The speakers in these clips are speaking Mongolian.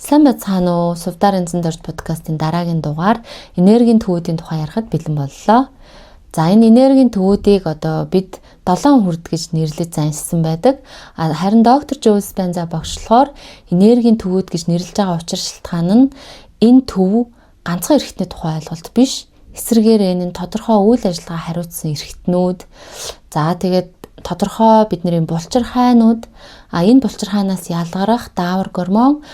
Сайн байцгаана уу? Сувдар Энзэн дорж подкастын дараагийн дугаар энергийн төвүүдийн тухай ярихад бэлэн боллоо. За, энэ энергийн төвүүдийг одоо бид 7 хүрд гэж нэрлэж заншсан байдаг. Харин доктор Жо Диспенза багш болохоор энергийн төвүүд гэж нэрлэж байгаа учир шалтгаан нь энэ төв ганцхан эрхтний тухай ойлголт биш. Эсрэгээр энэ нь тодорхой үйл ажиллагаа хариуцсан эрхтнүүд. За, тэгээд тодорхой бидний булчирхайнууд, энэ булчирхайнаас ялгарах даавар гормон,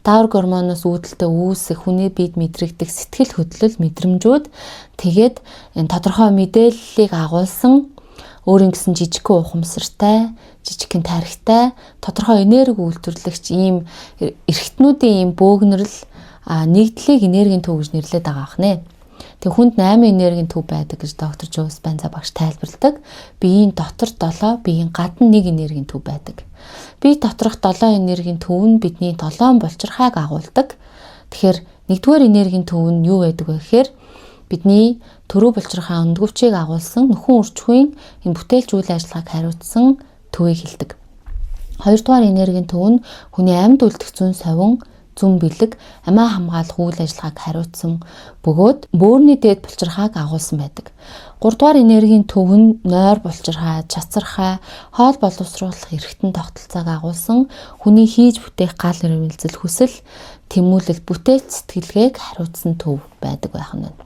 даавар гормоноос үүдэлтэй үүсэх хүний биед мэдрэгдэх сэтгэл хөдлөл мэдрэмжүүд, тэгээд энэ тодорхой мэдээллийг агуулсан өөрийн гэсэн жижигхэн ухамсартай, жижигхэн тархитай, тодорхой энерги үйлдвэрлэгч ийм эрхтнүүдийн ийм бөөгнөрл нэгдлийг энергийн төв гэж нэрлэдэг байгаа хнэ. Тэг хүнд 8 энергийн төв байдаг гэж доктор Жо Диспенза багш тайлбарладаг. Биеийн дотор 7, биеийн гадна 1 энергийн төв байдаг. Бие доторх 7 энергийн төв нь бидний 7 булчирхайг агуулдаг. Тэгэхээр нэгдүгээр энергийн төв нь юу байдаг вэ гэхээр бидний төрөв булчирхай өндгөвчийг агуулсан нөхөн үржихүйн энэ бүтээлч үйл ажиллагааг хариуцсан төвийг хэлдэг. Хоёрдугаар энергийн төв нь хүний амьд үлдэх зүүн совин, зүүн бэлэг, амиа хамгаалах үйл ажиллагааг хариуцсан бөгөөд бөөрийн дээд булчирхайг агуулсан байдаг. Гуравдугаар энергийн төв нь нойр булчирхай, чацархай, хоол боловсруулах эрхтэн тогтолцоог агуулсан хүний хийж бүтээх гал ирмэлзэл, хүсэл, тэмүүлэл, бүтээлч сэтгэлгээг хариуцсан төв байдаг байх нь байна.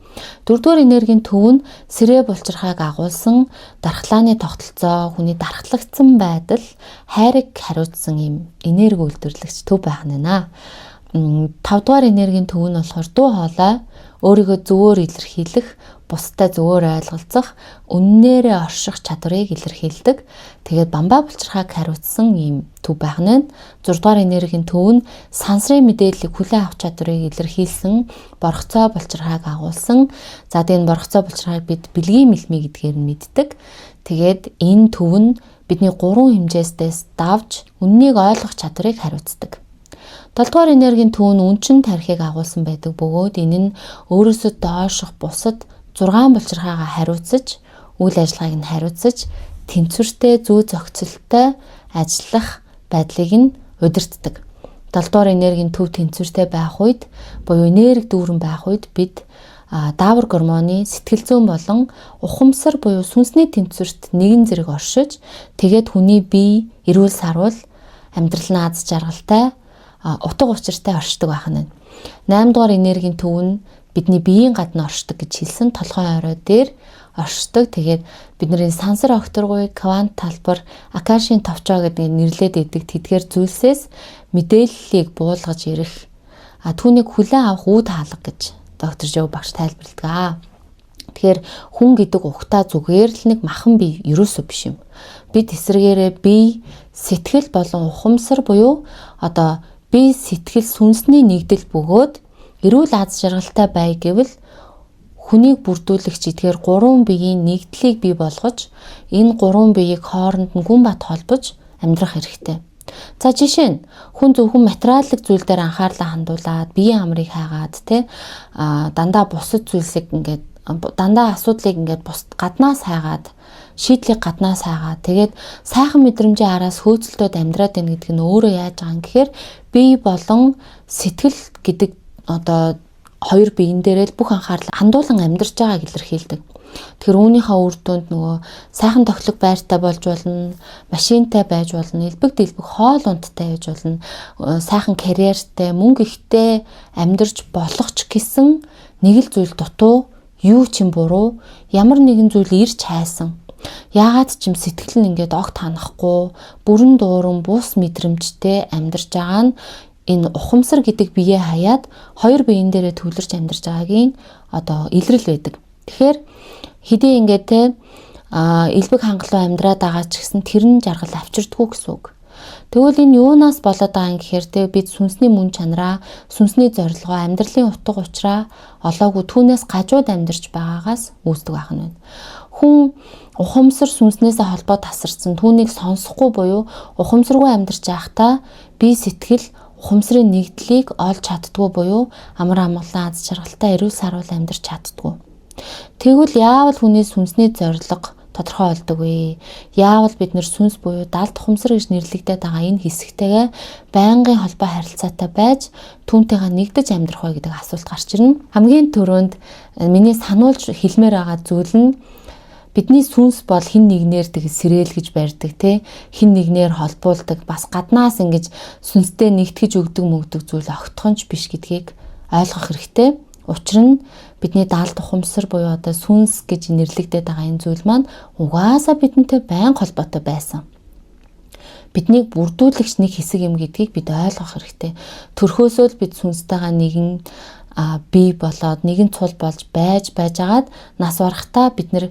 Дөрөвдүгээр энергийн төв нь сэрээ булчирхайг агуулсан дархлааны тогтолцоо, хүний дархлагдсан байдал, хайрыг хариуцсан ийм энерги үйлдвэрлэгч төв байх нь байна. Тавдугаар энергийн төв нь болохоор дуу хоолой, өөрийгөө зөвөөр илэрхийлэх, бусдад зөвөөр ойлголцох, үннээрээ орших чадварыг илэрхийлдэг. Тэгээд бамбаа булчирхайг хариуцсан ийм төв байх нь. 6 дугаар энергийн төв нь сансрын мэдээллийг хүлээн авах чадварыг илэрхийлсэн боргоцой булчирхайг агуулсан. За, тэгээд энэ боргоцой булчирхайг бид бэлгийн мэлмий гэдгээр нь мэддэг. Тэгээд энэ төв нь бидний гурван хэмжээстээс давж үннийг ойлгох чадварыг хариуцдаг. 7 дугаар энергийн төв нь үнчин тархийг агуулсан байдаг бөгөөд энэ нь өөрөөсөө дооших бусад 6 булчирхайгаа хариуцаж, үйл ажиллагааг нь хариуцаж, тэнцвэртэй, зүй зохицолтой ажиллах байдлыг нь удирддаг. 7 дугаар энергийн төв тэнцвэртэй байх үед буюу энерги дүүрэн байх үед бид даавар гормоны сэтгэл зүйн болон ухамсар буюу сүнсний тэнцвэрт нэгэн зэрэг оршиж, тэгээд хүний бие эрүүл саруул, амьдрал нь аз жаргалтай, утга учиртай оршдог байх нь. 8 дугаар энергийн төв нь бидний биеийн гадна оршдог гэж хэлсэн, толгойн орой дээр оршдог. Тэгээд бидний сансар огторгуй, квант талбар, акашийн товчоо гэдэг нэрлээд идэг тэдгээр зүйлсээс мэдээллийг буулгаж ирэх, түүнийг хүлээн авах үе таалга гэж доктор Жо багш тайлбарладаг. Тэгэхээр хүн гэдэг угтаа зүгээр л нэг махан бие ерөөсөө биш юм. Бид эсрэгээрээ бие, сэтгэл болон ухамсар буюу одоо бие, сэтгэл, сүнсний нэгдэл бөгөөд эрүүл аз жаргалтай бай гэвэл хүнийг бүрдүүлэгч эдгээр гурван биеийн нэгдлийг бий болгож, энэ гурван биеийг хооронд нь гүн бат холбож амьдрах хэрэгтэй. За, жишээ нь хүн зөвхөн материалын зүйл дээр анхаарлаа хандуулад, биеийн амрыг хайгаад те дандаа бусад зүйлсийг ингээд дандаа асуудлыг ингээд бус гаднаас хайгаад, шийдлийг гаднаас хайгаад, тэгээд сайхан мэдрэмжийн араас хөөцөлдөөд амьдраад байна гэдэг нь өөрөө яаж байгаа юм гэхээр бие болон сэтгэл гэдэг одоо хоёр биен дээрээ л бүх анхаарал хандуулан амьдарч байгааг илэрхийлдэг. Тэгэхээр үүнийхээ үр дүнд нөгөө сайхан тохилог байртай болж болно, машинтай байж болно, элбэг дэлбэг хоол унттай байж болно, сайхан карьертай, мөнгө ихтэй амьдарч болох ч гэсэн нэг л зүйл дутуу, юу ч юм буруу, ямар нэгэн зүйл ирж хайсан. Яагаад ч юм сэтгэл нь ингээд огт ханахгүй, бүрэн дууран бус мэдрэмжтэй амьдарч байгаа нь энэ ухамсар гэдэг биеэ хаяад хоёр биен дээрээ төвлөрч амьдарч байгаагийн одоо илрэл байдаг. Тэгэхээр хэдий ингээд те элбэг хангалуун амьдраад байгаа ч гэсэн тэр нь жаргал авчирдаггүй гэсэн үг. Тэгвэл энэ юунаас болоод байгаа юм гэхээр те бид сүнсний мөн чанараа, сүнсний зорилгоо, амьдралын утга учраа олоогүй түүнээс гажууд амьдарч байгаагаас үүсдэг байх нь байна. Хүн ухамсар сүнснээсээ холбоо тасарсан, түүнийг сонсохгүй буюу ухамсаргүй амьдарч байхдаа бие, сэтгэл, ухамсарын нэгдлийг олж чаддгүй буюу амар амгалан, аз жаргалтай, эрүүл саруул амьдарч чаддгүй. Тэгвэл яавал хүний сүнсний зорилго тодорхой болдог вэ? Яавал бид нэр сүнс буюу далд ухамсар гэж нэрлэгдээд байгаа энэ хэсэгтэйгээ байнгын холбоо харилцаатай байж түүнтэйгээ нэгдэж амьдрах вэ гэдэг асуулт гарч ирнэ. Хамгийн түрүүнд миний сануулж хэлмээр байгаа зүйл нь бидний сүнс бол хин нэгнээр тэг сэрээлгэж барьдаг те, хин нэгнээр холбуулдаг, бас гаднаас ингэж сүнстэй нэгтгэж өгдөг мөгдөг зүйл огтхонч биш гэдгийг ойлгох хэрэгтэй. Учир нь бидний даалд ухамсар буюу одоо сүнс гэж нэрлэгдээд байгаа энэ зүйл маань угаасаа бидэнтэй байнга холбоотой байсан. Биднийг бүрдүүлэгч нэг хэсэг юм гэдгийг бид ойлгох хэрэгтэй. Төрхөөсөө л бид сүнстэйгээ нэгэн бие болоод нэгэн цул болж байж байжгаад нас барахтаа бид нэр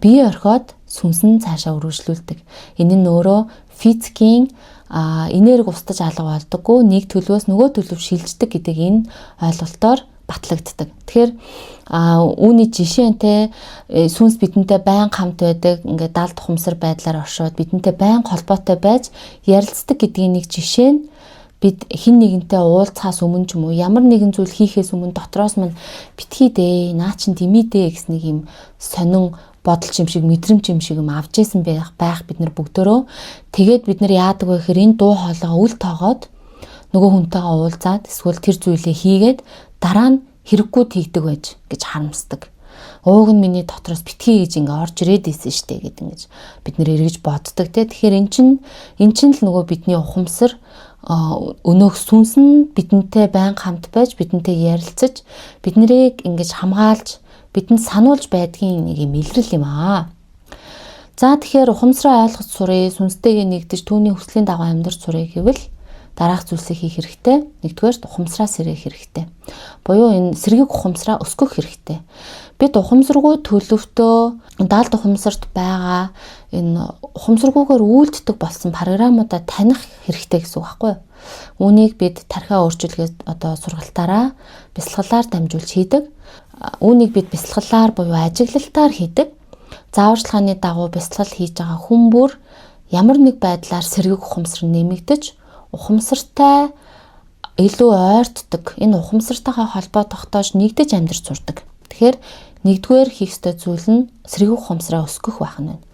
бие орхиод сүнс нь цаашаа үргэлжлүүлдэг. Энэ нь өөрөө физикийн энерги устж алга болдоггүй, нэг төлөвөөс нөгөө төлөв шилждэг гэдэг энэ ойлголтоор батлагддаг. Тэгэхээр үүний жишээнтэй сүнс бидэнтэй байнга хамт байдаг, ингээд далд ухамсар байдлаар оршоод бидэнтэй байнга холбоотой байж ярилцдаг гэдгийн нэг жишээ нь бид хин нэгэнтэй уулзахаас өмнө ч юм уу ямар нэгэн зүйл хийхээс өмнө дотроос мань битгий дээ, наа чин димий дээ гэсэн нэг юм сонин бодол юм шиг, мэдрэмж юм шиг юм авч исэн байх бид нар бүгдөрөө. Тэгээд бид нар яадаг вэ гэхээр энэ дуу хоолойгоо үл тоогоод нөгөө хүнтэйгээ уулзаад эсвэл тэр зүйлээ хийгээд дараа нь хэрэггүй тэгдэг байж гэж харамсдаг. Ууг нь миний дотроос битгий гэж ингээ орж ирээд исэн штэ гэд ингэж бид нэр эргэж боддог те. Тэгэхээр эн чинь л нөгөө бидний ухамсар өнөөх сүнс нь бидэнтэй байнга хамт байж бидэнтэй ярилцаж биднэрийг ингэж хамгаалж бидэнд сануулж байдгийн нэг юм илрэл юм аа. За тэгэхээр ухамсараа ойлгож сурыг, сүнстэйгээ нэгдэж түүний хүслийн дагуу амьдарч сурыг гэвэл дараах зүйлсийг хийх хэрэгтэй. Нэгдүгээрт ухамсараа сэргээх хэрэгтэй. Буюу энэ сэргийг ухамсараа өсгөх хэрэгтэй. Бид ухамсаргүй төлөвтөө даалд ухамсарт байгаа энэ ухамсаргүйгээр үйлддэг болсон програмуудаа таних хэрэгтэй гэсэн үг байхгүй юу? Үүнийг бид тархиа өөрчилгээ одоо сургалтаараа бясалгалаар дамжуулж хийдэг. Үүнийг бид бясалгалаар буюу ажиглалтаар хийдэг. Зааварчилгааны дагуу бясалгал хийж байгаа хүн бүр ямар нэг байдлаар сэргэг ухамсар нэмэгдэж ухамсартай илүү ойртдог. Энэ ухамсартайгаа холбоо тогтоож нэгдэж амьдарч сурдаг. Тэгэхээр нэгдүгээр хийх ёстой зүйл нь сэргэг ухамсараа өсгөх байх нь байна.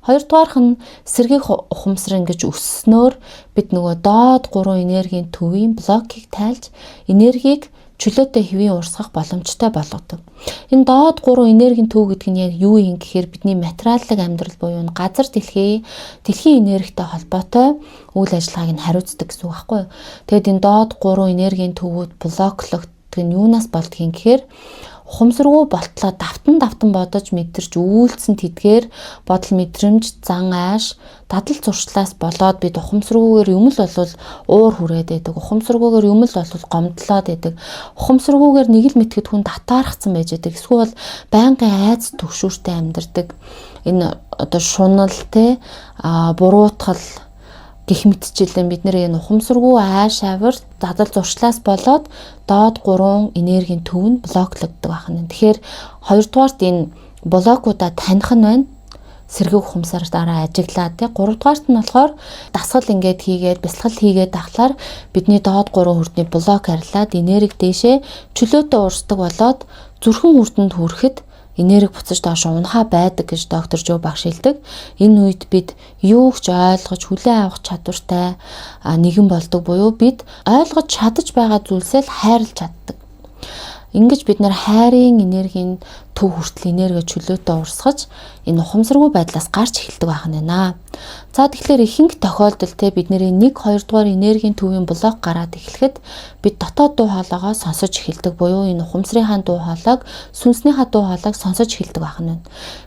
Хоёрдугаарх нь сэргийх ухамсар ингэж өсснөөр бид нөгөө доод 3 энергийн төвийн блокийг тайлж энергийг чөлөөтэй хэвийн урсгах боломжтой болгодог. Энэ доод 3 энергийн төв гэдэг нь яг юу юм гэхээр бидний материаллык амьдрал буюу газар дэлхий, дэлхийн энергитэй холбоотой үйл ажиллагааг нь хариуцдаг гэсэн үг байхгүй юу? Тэгэд энэ доод 3 энергийн төвүүд блоклогддог нь юунаас болдгийг гэхээр ухамсаргүй болтлоо давтан давтан бодож мэдэрч үйлдсэн тэдгээр бодол мэдрэмж, зан ааш, дадал зуршлаас болоод бид ухамсаргүйгээр юм л болвол уур хүрээд байдаг. Ухамсаргүйгээр юм л болвол гомдлоод байдаг. Ухамсаргүйгээр нэг л мэтгэд хүн татаархсан байж байдаг. Эсвэл байнгын айц түгшүүртэй амьдардаг. Энэ одоо шунал те буруутгал гих мэтчилэн бид нэр энэ ухамсаргүй ааш авир дадал зуршлаас болоод доод 3 энергийн төв нь блоклогддог байх нь. Тэгэхээр хоёрдугаарт энэ блокуудаа таних нь байна. Сэргийг ухамсар дараа ажиглаад тий. Гуравдугаарт нь болохоор дасгал ингээд хийгээд бясалгал хийгээд ахлаар бидний доод 3 хүрдний блок арилаад энерги дээшээ чөлөөтэй урсдаг болоод зүрхэн хүрдэнд хүрэхэд энерги буцаж доош унахаа байдаг гэж доктор Жо багш хэлдэг. Энэ үед бид юу ч ойлгож хүлээн авах чадвартай нэгэн болдог буюу бид ойлгож чадаж байгаа зүйлсээ л хайрлаж чаддаг. Ингэж бид нар хайрын энергийн төв хүртэл энерги чөлөөтэй урсгаж энэ ухамсаргүй байдлаас гарч эхэлдэг байх нь байна. За тэгэхээр ихэнх тохиолдолд те бидний 1 2 дугаар энергийн төвийн блок гараад эхлэхэд бид дотоод дуу хоолойгоо сонсож эхэлдэг буюу энэ ухамсарынхаа дуу хоолойг, сүнснийхаа дуу хоолойг сонсож эхэлдэг байх нь байна.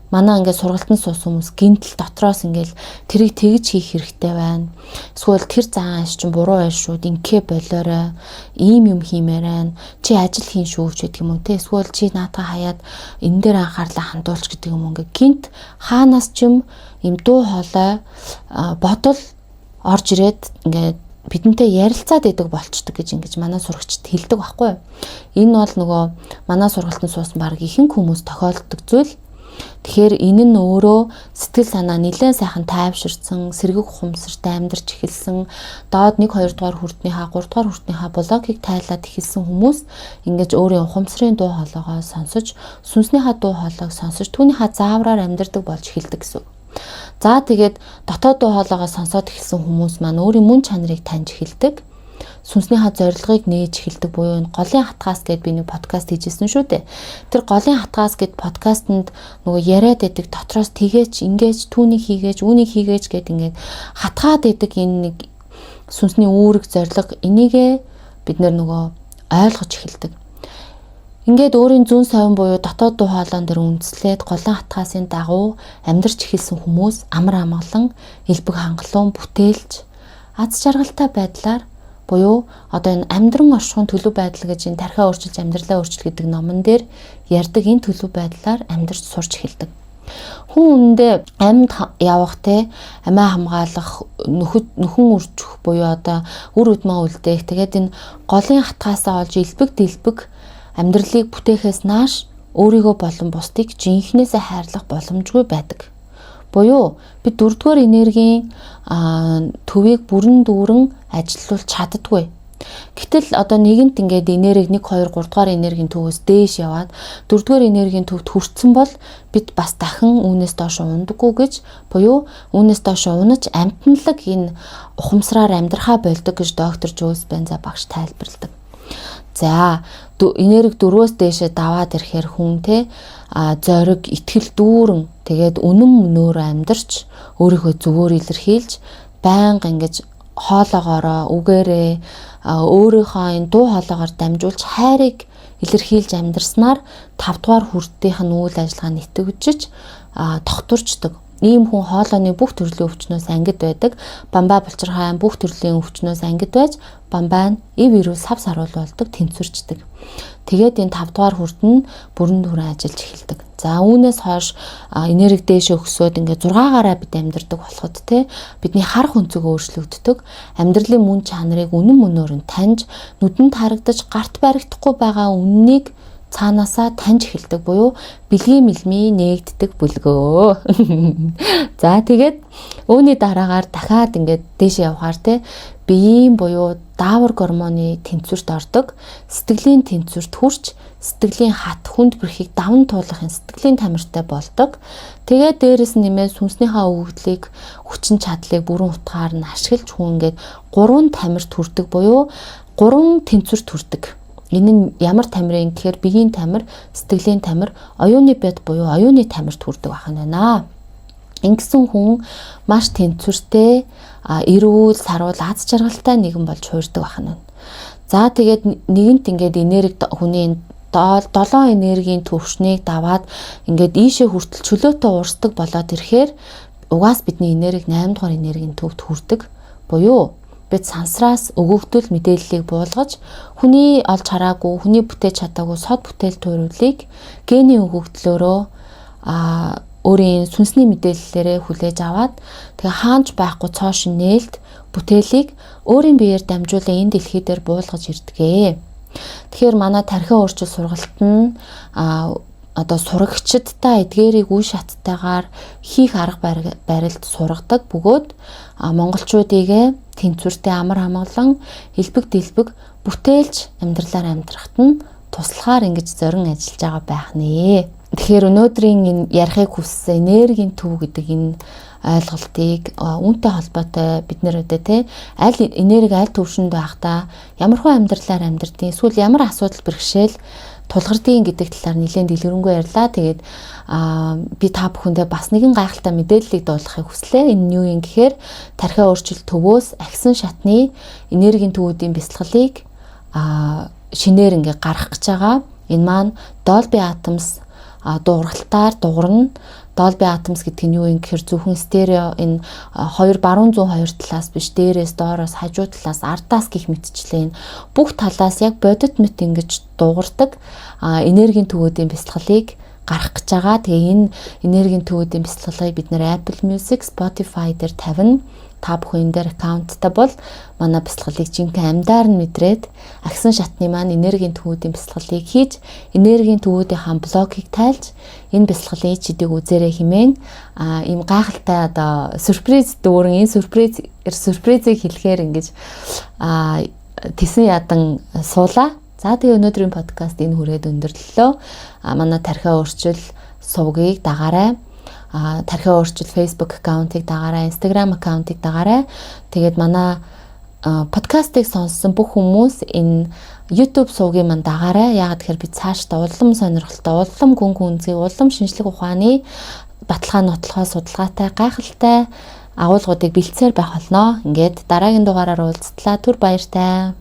Манай ингээд сургалтанд суусан хүмүүс гинтл дотроос ингээд тэрийг тэгж хийх хэрэгтэй байна. Эсвэл тэр зан ааш чинь буруу байш шүү. Инкээ болоорой. Ийм юм хиймээр байна. Чи ажил хийн шүү ч гэдэг юм уу те. Эсвэл чи наатаа хаяад энэ дээр анхаарлаа хандуулч гэдэг юм уу. Ингээд гинт хаанаас ч юм юм дуу хоолой бодол орж ирээд ингээд бидэнтэй ярилцаад идэг болчдөг гэж ингэж манай сурагчид хэлдэг байхгүй юу. Энэ бол нөгөө манай сургалтанд суусан баг ихэнх хүмүүс тохиолддог зүйл. Тэгэхээр энэ нь өөрөө сэтгэл санаа нэлээд сайхан тайвширсан, сэргэг ухамсартай амьдарч эхэлсэн, доод 1 2 дугаар хүрднийхаа 3 дугаар хүрднийхаа блокийг тайлаад эхэлсэн хүмүүс ингэж өөрийн ухамсарын дуу хоолойгоо сонсож, сүнснийхаа дуу хоолойг сонсож, түүнийхээ заавраар амьдардаг болж эхэлдэг гэсэн үг. За, тэгээд дотоод дуу хоолойгоо сонсоод эхэлсэн хүмүүс маань өөрийн мөн чанарыг таньж эхэлдэг, сүнснийхаа зорилгыг нээж эхэлдэг буюу энэ голын хатгаас гээд би нэг подкаст хийжсэн шүү дээ. Тэр голын хатгаас гээд подкастэнд нөгөө яриад байдаг, дотроос тэгээч, ингээч, түүнийг хийгээч, үүнийг хийгээч гээд ингээд хатгаад байдаг энэ нэг сүнсний үүрэг, зорилго, энийгээ бид нөгөө ойлгож эхэлдэг. Ингээд өөрийн зүүн совин буюу дотоод дуу хоолойн дээр үндэслээд голын хатгаасын дагуу амьдарч эхэлсэн хүмүүс амар амгалан, элбэг хангалуун, бүтээлч, аз жаргалтай байдлаар буюу одоо энэ амьдран оршихуйн төлөв байдал гэж энэ тархиа өөрчилж амьдралаа өөрчил гэдэг номон дээр ярьдаг энэ төлөв байдлаар амьдарч сурч эхэлдэг. Хүн үнэндээ амьд явах те, амиа хамгаалах, нөхөн үржих буюу одоо үр удмаа үлдээх, тэгээд энэ голын хатгаасаа олж элбэг дэлбэг амьдралыг бүтээхээс нааш өөрийгөө болон бусдыг жинхнээсээ хайрлах боломжгүй байдаг. Буюу бид дөрөвдүгээр энергийн төвийг бүрэн дүүрэн ажиллуулж чаддаггүй. Гэтэл одоо нэгэнт ингээд энерги 1 2 3 дугаар энергийн төвөөс дээш яваад дөрөвдүгээр энергийн төвд хүрсэн бол бид бас дахин үүнээс доош унадаггүй гэж, буюу үүнээс доош унаж амьтанлаг энэ ухамсараар амьдрахаа больдог гэж доктор Жо Диспенза багш тайлбарладаг. За, энерги дөрвөөс дээшээ даваад ирэхээр хүн те зориг, итгэл дүүрэн, тэгээд үнэн мөнөөр амьдарч, өөрийгөө зөвөөр илэрхийлж, байнга ингэж хоолоогоороо, үгээрээ, өөрийнхөө энэ дуу хоолойгоор дамжуулж хайрыг илэрхийлж амьдарснаар 5 дугаар хүрдийнх нь үйл ажиллагаа нэтгэжиж тогтворчдөг. Ийм хүн хоолойны бүх төрлийн өвчнөөс ангид байдаг. Бамбай булчирхай бүх төрлийн өвчнөөс ангид байж, бамбай нь эв эрүүл сав саруул болдог, тэнцвэрчдэг. Тэгээд энэ 5 дугаар хүрд нь бүрэн дүүрэн ажиллаж эхэлдэг. За, үүнээс хойш энерги дээшээ өсөөд ингээд 6-гаараа бид амьдардаг болоход те, бидний харах өнцөг өөрчлөгддөг. Амьдралын мөн чанарыг үнэн мөнөөр нь таньж, нүдэнд харагдаж, гарт баригдахгүй байгаа үннийг цаанаасаа таньж эхэлдэг буюу бэлгийн мэлмий нээгддэг бүлгөө. За, тэгээд үүний дараагаар дахиад ингээд дээшээ явахаар те, биеийн буюу даавар гормоны тэнцвэрт ордог, сэтгэлийн тэнцвэрт хүрч, сэтгэлийн хат хүнд бэрхийг даван туулахын сэтгэлийн тамиртай болдог. Тэгээд дээрэс нь нэмээд сүнснийхаа өгөгдлийг, хүчин чадлыг бүрэн утгаар нь ашиглаж хүн ингээд гурван тамирт хүрдэг буюу гурван тэнцвэрт хүрдэг. Энэ нь ямар тамирын гэхээр биеийн тамир, сэтгэлийн тамир, оюуны бед буюу оюуны тамирт хүрдэг байх нь байна. Ингэсэн хүн маш тэнцвэртэй, эрүүл, саруул, аз жаргалтай нэгэн болж хуурдаг байх нь байна. За, тэгээд нэгэнт ингээд энерги хүний долоон энергийн төвшнийг даваад ингээд ийшээ хүртэл чөлөөтэй урсдаг болоод ирэхээр угаас бидний энерги 8 дугаар энергийн төвд хүрдэг. Буюу бид сансраас өгөгдөл мэдээллийг буулгаж, хүний олж хараагүй, хүний бүтээж чадаагүй сод бүтээл туйруулыг генийн өгөгдлөөрөө өөрийн сүнсний мэдээллээрээ хүлээж аваад, тэгээ хаанч байхгүй цоо шин нээлт бүтээлийг өөрийн биеэр дамжуулан энэ дэлхий дээр буулгаж ирдэг. Тэгэхээр манай тархин өөрчлөлт сургалт нь одоо сурагчдаа эдгээрийг үе шаттайгаар хийх арга барилд сургадаг бөгөөд монголчуудыг тэнцвэртэй, амар амгалан, элбэг дэлбэг бүтээлч амьдралаар амьдрахад нь туслахаар ингэж зорин ажиллаж байгаа байх нэ. Тэгэхээр өнөөдрийн энэ ярихыг хүссэн энергийн төв гэдэг энэ ойлголтыг, үүнтэй холбоотой бид нэр өдөө те, аль энерги аль төвшөнд байхдаа ямархуу амьдралаар амьдрдیں، эсвэл ямар асуудал бэрхшээл тулгардیں гэдэг талаар нэлээд дэлгэрэнгүй ярьлаа. Тэгээд би та бүхэндээ бас нэгэн гайхалтай мэдээллийг дуулгахыг хүслээ. Энэ нь юу юм гэхээр тархиа өөрчлөлт төвөөс ахисан шатны энергийн төвүүдийн бясалгалыг шинээр ингээ гаргах гэж байгаа. Энэ маань Dolby Atmos дуугаралтаар дуурна. Dolby Atmos гэдэг нь юу юм гэхээр зөвхөн стерео, энэ хоёр баруун зүүн хоёр талаас биш, дээрээс, доороос, хажуу талаас, ардаас гих мэтчлэн бүх талаас яг бодит мэт ингэж дуугардаг энергийн төвүүдийн бясалгалыг гаргах гэж байгаа. Тэгээ энэ энергийн төвүүдийн бясалгалыг бид нэр Apple Music, Spotify дээр тавина. Та бүхэн энэ дээр аккаунттай бол манай бясалгалыг жинхэнэ амьдаар нь мэдрээд агсан шатны маань энергийн төвүүдийн бясалгалыг хийж, энергийн төвүүдийнхаа блокийг тайлж, энэ бясалгалын ич чидийг үзээрэй хэмээн ийм гайхалтай одоо сюрприз дүүрэн энэ сюрпризийг хэлэхээр ингэж тесэн ядан суулаа. За, тэгээ өнөөдрийн подкаст энэ хүрээд өндөрлөлөө. Манай Тархиа өөрчил сувгийг дагаарай. Тархиа өөрчил Facebook аккаунтыг дагаарай, Instagram аккаунтыг дагаарай. Тэгээд манай подкастыг сонссон бүх хүмүүс энэ YouTube сувгийн мань дагаарай. Яагаад гэхээр би цаашдаа улам сонирхолтой, улам гүн гүнзгий, улам шинжлэх ухааны баталгаа, нотлохоо, судалгаатай, гайхалтай агуулгуудыг бэлтсээр байх болно. Ингээд дараагийн дугаараар уулзтлаа. Түр баяртай.